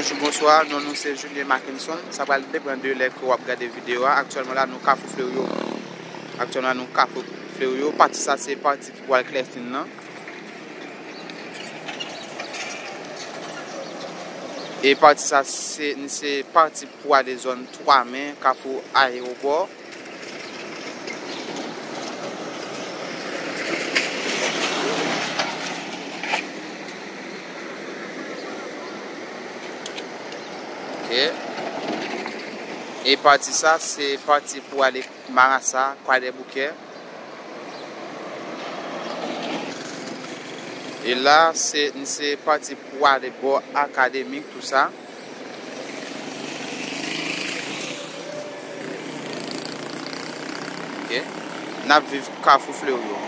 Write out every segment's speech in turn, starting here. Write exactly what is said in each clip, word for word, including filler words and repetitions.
Bonjou, bonswa, non nou se Julien Mackinson. Sa pral depann de lè ke w ap gade videyo a. Aktyèlman la, nou Kafou Fleryo. Aktyèlman la, nou Kafou Fleryo. Pati sa se pati ki pral Clèstin nan. E pati sa se, se pati pou ale zòn Twamen, Kafou Ayewopò. Ok. E pati sa, se pati pou ale Marasa, Kwadèboukè. E la, se, se pati pou ale bò Akademik, tou sa. Ok. N ap viv Kafou Fleryo.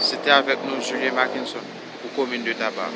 Se te avèk nou Julien Mackenson pou komin de Taba.